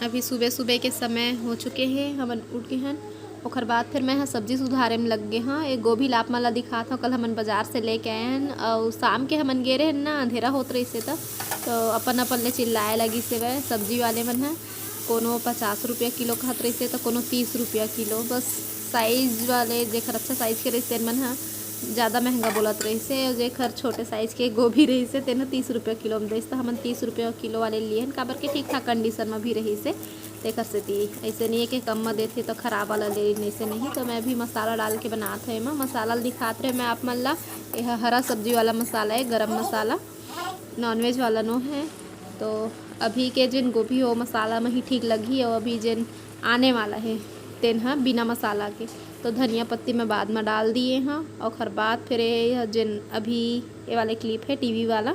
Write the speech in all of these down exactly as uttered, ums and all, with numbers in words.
अभी सुबह सुबह के समय हो चुके हे, हमन उठ गे हन। ओकर बाद फिर मैं ह सब्जी सुधारे में लग गे हं। एक गोभी ला आप मन ला दिखात हंव, कल हमन बाजार से लेके आए हन, अउ शाम के हमन गे रहे हन ना, अंधेरा होत रहिसे त, तो अपन अपन ले चिल्लाए लगिस हेवय सब्जी वाले मन ह। कोनो पचास रुपया किलो कहत रहिसे, त कोनो तीस रुपया किलो। बस साइज वाले, जेकर अच्छा साइज के रहिस, तेन मन ह ज़्यादा महंगा बोलत रहिसे, अउ जेकर छोटे साइज के गोभी रहिसे, तेन ह तीस रुपया किलो में देस। त हमन तीस रुपया किलो वाले लिए हन, काबर के ठीक ठाक कंडीशन में भी रहिसे, तेकर सेती। ऐसे नहीं है कि कम में देथे तो खराब वाला ले, नहीं से नहीं। तो मैं अभी मसाला डाल के बनात हंव एमा। मसाला ल दिखात रहे मैं आप मन ला, यह हरा सब्जी वाला मसाला है, गरम मसाला, नॉनवेज वाला नो है। तो अभी के जेन गोभी हो, मसाला में ही ठीक लगही, और अभी जेन आने वाला है, तेन ह बिना मसाला के। तो धनिया पत्ती मैं बाद में डाल दिए हंव। ओकर बाद फिर ये ह जेन अभी ये वाले क्लिप है टीवी वाला,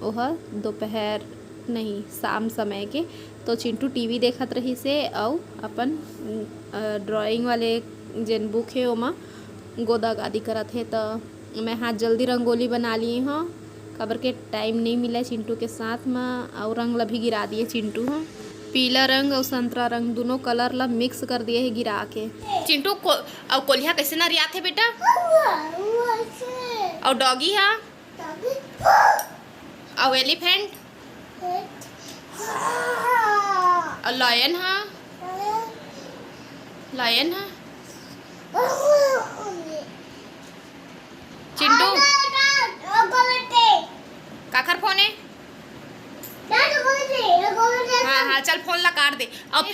ओह दोपहर नहीं, शाम समय के। तो चिंटू टीवी देखत रहिसे अउ अपन, अ, ड्राइंग वाले जेन बुक हे, ओमा गोदा गादी करत हे। त मैं हा जल्दी रंगोली बना लिए हंव, काबर के टाइम नहीं मिले चिंटू के साथ म, अउ रंग ला भी गिरा दिए चिंटू ह। पीला रंग अउ संतरा रंग, दोनों कलर ला मिक्स कर दिए हे गिरा के। चिंटू को-, अउ कोलिहा कैसे नरियाथे बेटा? अउ डॉगी हा? अउ एलिफेंट? अउ लायन हा? लायन हा? चिंटू? काखर फोन है? हाँ, हाँ, चल फोन ला काट दे। अब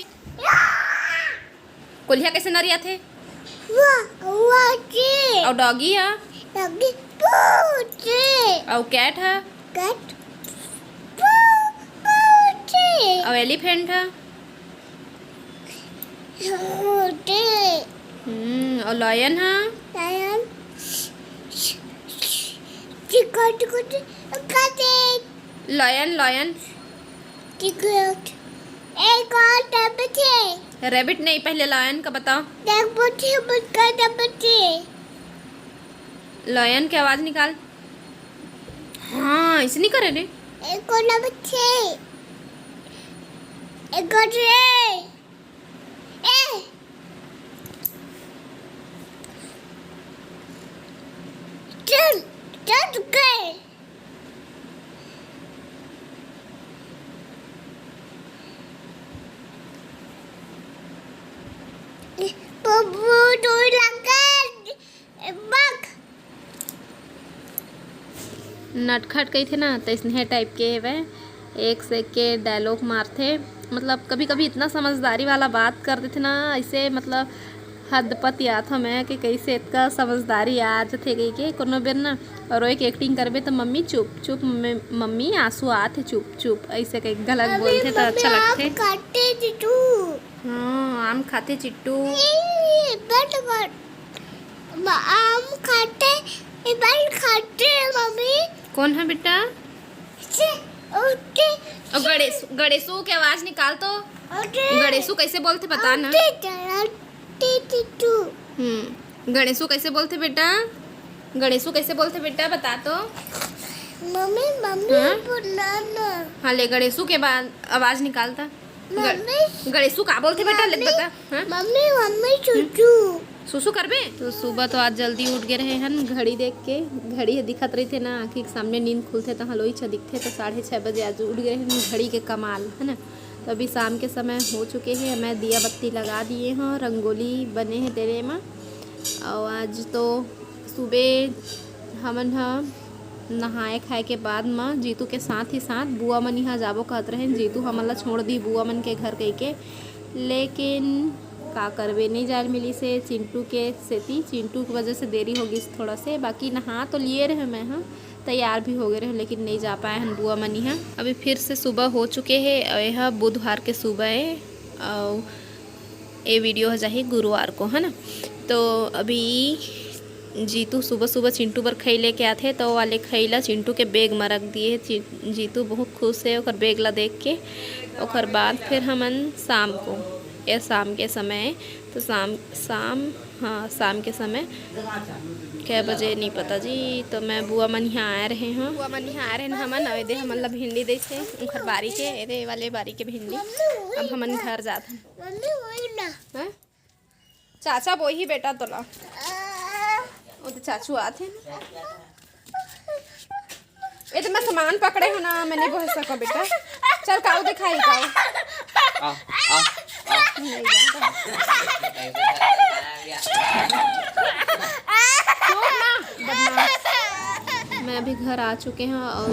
कोलिहा कैसे नरियाथे? वाह, वाह जी। अउ डॉगी हा? डॉगी पूछे। अउ कैट हा? कैट पू-, पूछे। अउ एलिफेंट हा? छोटे। हम्म, अउ लायन हा? लायन। चिकट, चिकट, चिकट। लायन, लायन। चिकट। एक और रैबिट है। रैबिट नहीं, पहले लायन का बताओ। देख, बच्चे, बच्चा, बच्चे। लायन की आवाज निकाल। हाँ, ऐसे नहीं करे रे। एक और रैबिट है। एक और है। ए। चल, चल गए। बब्बू, डोर लगा, बक। नटखट कहिथे ना, तइसने टाइप के हेवय। एक से एक के डायलॉग मारथे। मतलब, कभी-कभी इतना समझदारी वाला बात कर देथे ना, ऐसे, मतलब, हद पतियात हवं मैं कि कैसे इतना समझदारी आ जथे कहिके। कोनो बेर ना रोए के एक्टिंग करबे त, "मम्मी, चुप, चुप, मम्मी, मम्मी, आंसू आत हे, चुप, चुप", ऐसे कहि घलक मम्मी, बोलथे त अच्छा मम्मी, आम लगथे। खाते चिट्टू। हाँ, आम खाते चिट्टू। ए, बट, बट। म-, आम खाते, ए, बट खाते, मम्मी। कौन है बेटा? से, उठे। और गणेश, गणेशू के आवाज निकाल तो। उठे। गणेशू कैसे बोलथे बता ना। उठे, उठे, उठे, उठे। हम्म, गणेशू कैसे बोलथे बेटा? गणेशू कैसे बोलथे बेटा, बता तो। मम्मी, मम्मी हाँ? बोलना ना। हाँ, ले, गणेशू के बाद आवाज निकालता। ग-, मम्मी। गणेशू का बोलथे बेटा, ले मम्मी, बता। हाँ? मम्मी, मम्मी, सुसु। सुसु करबे? तो सुबह तो आज जल्दी उठ गे रहे हन, घड़ी देख के। घड़ी ह दिखत रहिथे ना, आँखी के सामने नींद खुलथे त हलोई छ दिखथे। तो साढ़े छः बजे आज उठ गे रहे हन, घड़ी के कमाल, है ना। तो अभी शाम के समय हो चुके हे, मैं दिया बत्ती लगा दिए हंव, रंगोली बने हे तेने म। अउ आज तो सुबह हमन ह नहाए खाए के बाद म जीतू के साथ ही साथ बुआ मन इहाँ जाबो कहत रहेन। जीतू हमन ला छोड़ दी बुआ मन के घर कहिके, लेकिन का करबे, नइ जाए ल मिलिस हे चिंटू के सेती। चिंटू के वजह से देरी हो गिस थोड़ा से, बाकी नहा तो लिए रहे मैं ह, तैयार भी हो गए रहे, लेकिन नइ जा पाए हन बुआ मन इहाँ। अभी फिर से सुबह हो चुके हे अउ एह बुधवार के सुबह हे अउ ए वीडियो ह जाही गुरुवार को, है ना। तो अभी जीतू सुबह सुबह चिंटू बर खई लेके आथे, तो वो वाले खई ला चिंटू के बैग म रख दिए हे। चि-, जीतू बहुत खुश हे ओकर बैग ला देख के। ओकर बाद फिर हमन शाम को, या शाम के समय, तो शाम, शाम, हाँ, शाम के समय कै बजे नहीं पता जी। तो मैं बुआ मन यहाँ आए रहे हूँ, बुआ मन यहाँ आए रहे हैं हमन, अउ एदे हमन ला भिंडी देथे उनकर बारी के, एदे वाले बारी के भिंडी। अब हमन घर जात हन। मम्मी, वही ना। हैं? चाचा बोही बेटा तोला। वो तो चाचू आते हैं ना। ये तो मैं सामान पकड़े हूँ ना, मैं नहीं बोह सको बेटा। चल काऊ दिखाई काऊ। आ, आ, आ। नहीं जानता। छोड़ ना, बदमाश। मैं अभी घर आ चुके हैं और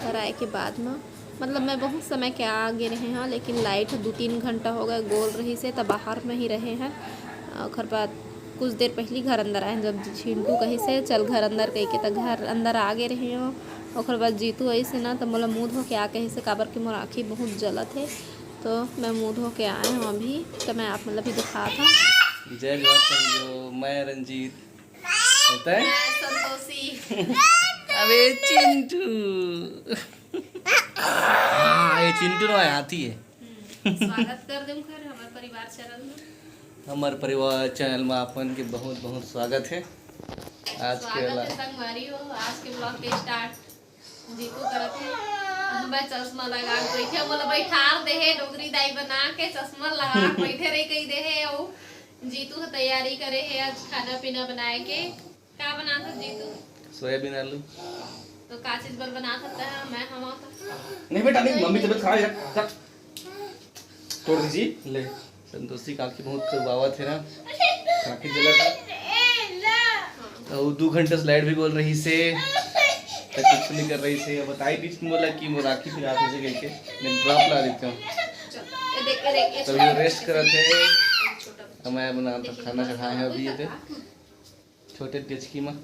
घर आए के बाद में, मतलब, मैं बहुत समय के आ गे रहे हैं, लेकिन लाइट दू तीन घंटा हो गए गोल रही से, तब बाहर में ही रहे हैं। ओकर बाद कुछ देर पहली घर अंदर आए हैं, जब चिंटू कही से चल घर अंदर कह के, त घर अंदर आ गे रहे हो। ओकर बाद जीतू ऐसे ना, तो मोला मुंह धो के आ कही से, काबर के मोर आँखी बहुत जलत है, तो मैं मुंह धो के आए हूँ अभी, तो मैं आप मतलब भी दिखात हूँ। जय जोहार संगियो, मैं रंजीत। होता है? मैं संतोषी। अबे चिंटू। हाँ, ये चिंटू ना हाथी है। हम्म, स्वागत कर दे उनकर हमर परिवार चैनल में। हमर परिवार चैनल में आप मन के बहुत बहुत स्वागत है। आज के स्वागत ला- है संगवारी हो, आज के ब्लॉग के स्टार्ट जीतू करत है। अब मैं चश्मा लगा के बैठे, मोला बैठार दे है, डोकरी दाई बना के चश्मा लगा के बैठे रही कही दे है। अउ जीतू ह तैयारी करे है आज खाना पीना बनाए के। का बनात हस जीतू? सोयाबीन आलू। तो का चीज बर बनात हस तैं? मैं हवा तो नहीं बेटा, नहीं, मम्मी तबीयत खराब है, जा। तोड़ दीजिए। ले, संतोषी काकी बहुत करवावत है ना, काकी जलत है। अउ दू घंटा से लाइट भी गोल रही से, त कुछ नहीं कर रही से। अब बताई बीच में बोला कि मोर आँखी फिर आँखी से गई के, मैं ड्रॉप ला देता हूँ। चल, ये देख, ये देख, ये तब छोटा ये रेस्ट करत है। छोटा अब मैं बना तो खाना चढ़ाए हैं अभी ये दे। छोटे टेचकी में।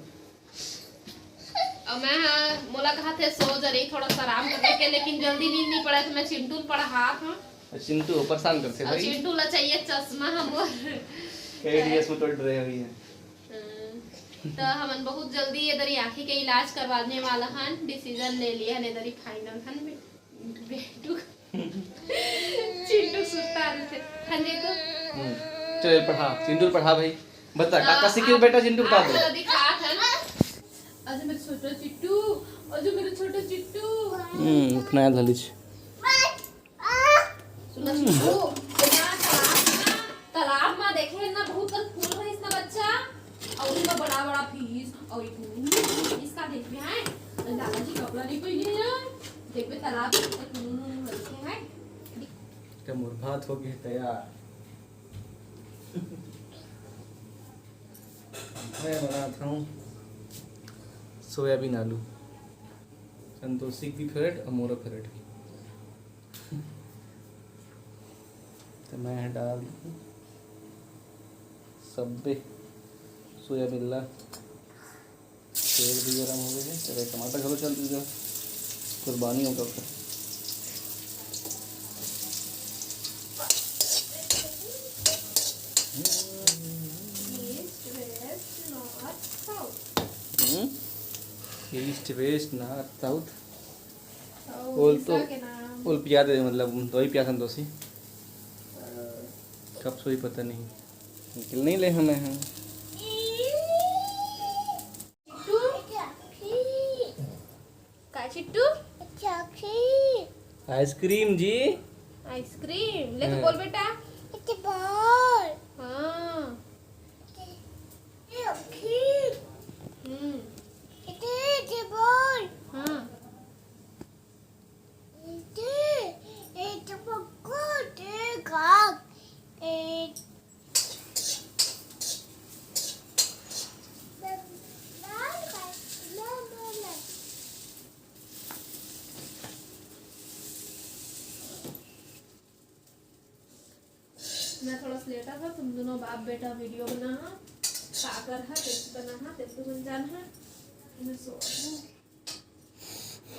अब मैं, हाँ, मोला कहा थे सो जा रही, थोड़ा सा आराम करने के, लेकिन जल्दी नींद नहीं पड़ा, तो मैं चिंटू ल पढ़ात हूँ। चिंटू परेशान करते अउ भाई। चिंटू ला चाहिए चश्मा हमर। कई दिवस में तो डरे हुई है। हम्म, तो हमन बहुत जल्दी ये दरी आँखी के इलाज करवाने वाला हन, डिसीजन ले लिया हन ये दरी फाइनल हन। बेटू। चिंटू सुस्ता रहिथे। हाँ जी, तो हम्म। चल, पढ़ा, चिंटू पढ़ा भाई। बता, काका से क्यों बेटा चिंटू बता दे। आज दिखात है ना। आज मेरा छोटा चिट्टू, आज मेरा छोटा चिट्टू। हम्म, उठना है धलिच। सुन ना चिट्टू, यहाँ तालाब में, तालाब में देखे ना, बहुत कन फूल रहिस ना बच्चा। अउ ओमा बड़ा-बड़ा फिश, अउ एक फिश का देखबे हैं, दादाजी कपड़ा नहीं पहने हैं, देखबे तालाब में एक नूनू नूनू रखे हैं। तो मोर भात हो गए तैयार। मैं बनात हूँ सोयाबीन आलू, संतोषी की फेवरेट और मोरा फेवरेट। तो मैं डाल दूँ सब्बे सोयाबीन ला। तेल भी गरम हो गए है, तेरा टमाटर घलो चल दीजिए, कुर्बानी होगा फिर। East west north south. ओल तो, ओल पिया दे, मतलब दवाई पिया संतोषी। कब सोई पता नहीं। निकल नहीं ले हमें हैं। चिट्टू? का चिट्टू? आइसक्रीम जी। आइसक्रीम। ले तो हाँ। बोल बेटा। हाँ। हम्म। हाँ। मैं थोड़ा सा लेटा था, तुम दोनों बाप बेटा वीडियो बना हा, का कर हा, कैसे बना हा, कैसे बन जान हा, मैं सो रही हूँ।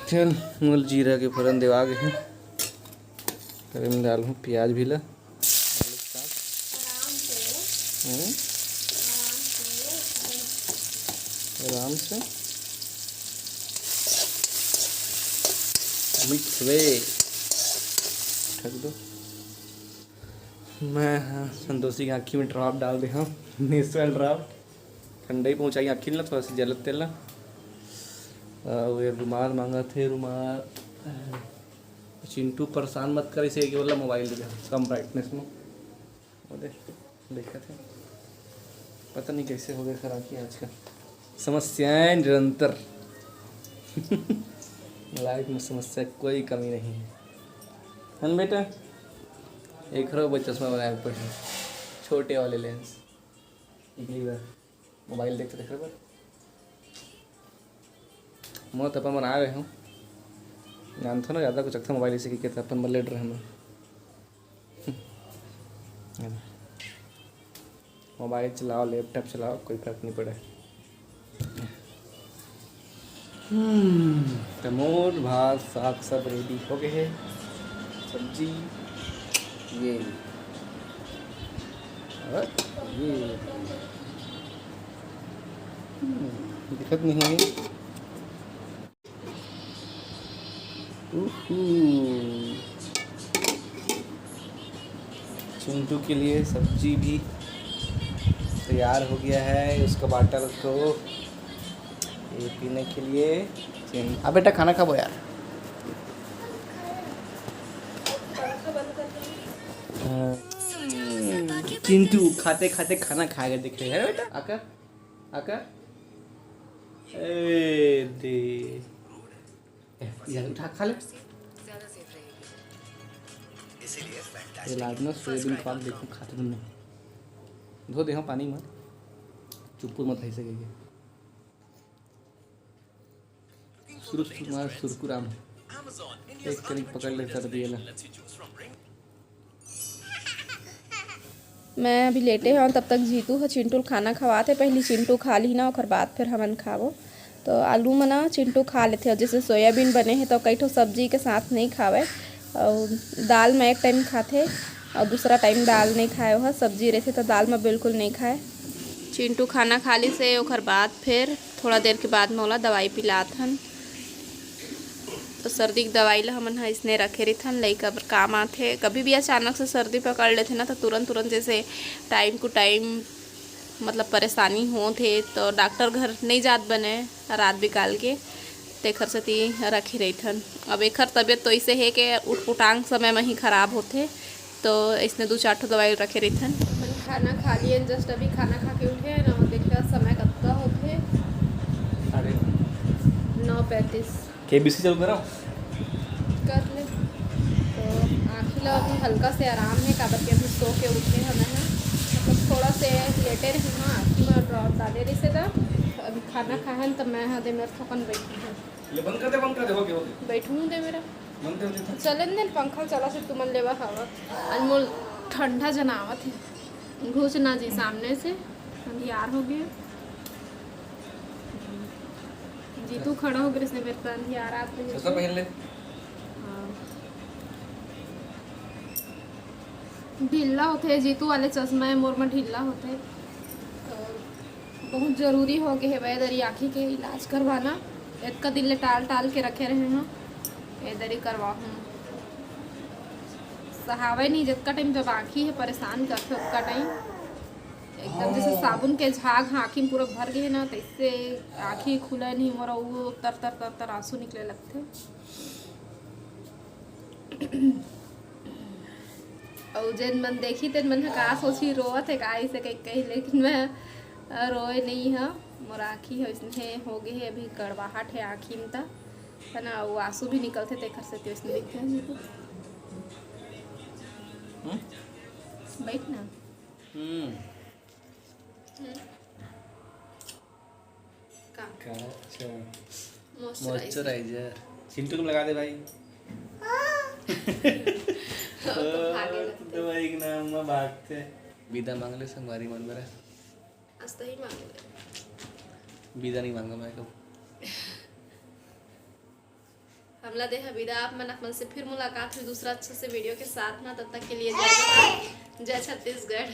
चल, मोल जीरा के फोरन देवा गे हे। तब एमे डालहूँ प्याज भी ला। आराम से, हम्म? आराम से। आराम से। मिक्स वे। ढक दो। मैं, हाँ, संतोषी के आँखी में ड्रॉप डाल दे हँव, नेसुअल ड्रॉप। ठंडई पहुँचाई आँखी ल ना, थोड़ा सा जलत तेल ना। अउ ये रुमाल मांगत हे, रुमाल। चिंटू परेशान मत कर इसे, कि बोला मोबाइल दे दे, कम ब्राइटनेस में। वो देख, देखत हे, पता नहीं कैसे हो गए खराबी आजकल। समस्याएं निरंतर। लाइफ में समस्या कोई कमी नहीं है, है ना बेटा? एक रो वो चश्मा बनाए पड़े, छोटे वाले लेंस। एक बार मोबाइल देखते देखते बस। मैं तो अपन बनाए रहे हूँ, जानते हो ना, ज़्यादा कुछ अच्छा मोबाइल इसे की कहते अपन बल्ले रहे मैं। मोबाइल चलाओ, लैपटॉप चलाओ, कोई फर्क नहीं पड़े। हम्म, तो मोर भात साग सब रेडी हो गए है। सब्जी ये, और ये, हम्म, दिक्कत नहीं है। उहू। चिंटू के लिए सब्जी भी तैयार हो गया है, उसका बॉटल को ये पीने के लिए। चिं-, अब बेटा खाना खाबो यार। हाँ। चिंटू खाते खाते खाना खा के देख रहे हैं बेटा, आकर, आकर। ए दे। ए, ये उठा खा ले। ये लाज ना सोयाबीन खाओ, देखो खाते तुमने। धो दे हाँ पानी में। चुप्पुर मत ऐसे कहिए। सुरुज कुमार सुरकुराम। एक कनिक पकड़ ले सर्दी वाला। मैं अभी लेटे हवं, तब तक जीतू ह चिंटू ल खाना खवात हे। पहली चिंटू खा ली ना, ओकर बाद फिर हमन खाबो। तो आलू म ना चिंटू खा लेथे, अउ जैसे सोयाबीन बने हे तो कई ठो सब्जी के साथ नहीं खावे, अउ दाल में एक टाइम खाथे, अउ दूसरा टाइम दाल नहीं खाए। वह सब्जी रहथे तो दाल में बिल्कुल नहीं खाए। चिंटू खाना खा ली से ओकर बाद फिर थोड़ा देर के बाद में ओला दवाई पिलात हन। तो सर्दी के दवाई ला हमन ह इसने रखे रहिथन, लइका बर काम आथे। कभी भी अचानक से सर्दी पकड़ लेथे ना, तो तुरंत तुरंत जैसे time to time मतलब परेशानी होत हे, तो डॉक्टर घर नहीं जात बने रात बिकाल के, तेखर सेती रखे रहिथन। अब एखर तबीयत तो ऐसे हे के उटपुटांग समय में ही खराब होथे, तो इसने दू चार ठो दवाई रखे रहिथन। अपन खाना खा लिए, just अभी खाना खा के उठे हैं ना, देख लो समय कतका होथे, साढ़े नौ। नौ पैंतीस। केबीसी चालू करा। कर ले। तो आँखी ला अभी हल्का से आराम है, काबर के अभी सो के उठे हमें हैं, मतलब थोड़ा से लेटे रही हाँ, आँखी में ड्रॉप डाले रही से दा। अभी खाना खाहन तो मैं हाँ दे मेरे थोकन बैठी हूँ। ले बंद कर दे, बंद कर दे, हो गया, हो गया। बैठूँ दे मेरा। बंद कर दे तो। चलन दे पंखा चला से तुमन लेवा हवा। अनमोल ठंडा जनावत है। घुस ना जी सामने से, अंधियार हो गया। जीतू खड़ा हो गया, इसने मेरे को अंधियार आते हैं। चश्मा पहन ले। हाँ। ढीला होते हैं, जीतू वाले चश्मा है, मोर में ढीला होते हैं। तो बहुत जरूरी हो गए है भाई, दरी आँखी के इलाज करवाना। इतका दिन ले टाल टाल के रखे रहे हैं, ये दरी करवाहूँ। सहावे नहीं, जितका टाइम जब आँखी है परेशान करते, उतका टाइम एकदम जैसे साबुन के झाग हाँ आँखी में पूरा भर गए ना, तैसे आँखी खुले नहीं, मोरा वो तर तर तर तर आंसू निकले लगते। अउ जेन मन देखी तेन मन ह का सोची, रोवत है का ऐसे कही कही, लेकिन मैं अ, रोए नहीं ह। मोर आँखी ह इसने हो गए है, अभी कड़वाहट है आँखी में त, है ना, वो आंसू भी निकलते तेखर से तो इसने दिखते हैं। हम्म? बैठ ना। हम्म। हम्म। का? का? अच्छा। मॉइस्चराइजर। मॉइस्चराइजर। चिंटू को लगा दे भाई। हाँ। तो भागे लगते। दवाई के नाम में भागते। विदा मांग ले संगवारी मन मेरा। आज तो ही मांग ले। विदा नहीं मांगा मैं तो। हमला देहा विदा, आप मन, आप मन से फिर मुलाकात हुई दूसरा अच्छा से वीडियो के साथ ना। तब तक के लिए जय जोहार, जय छत्तीसगढ़।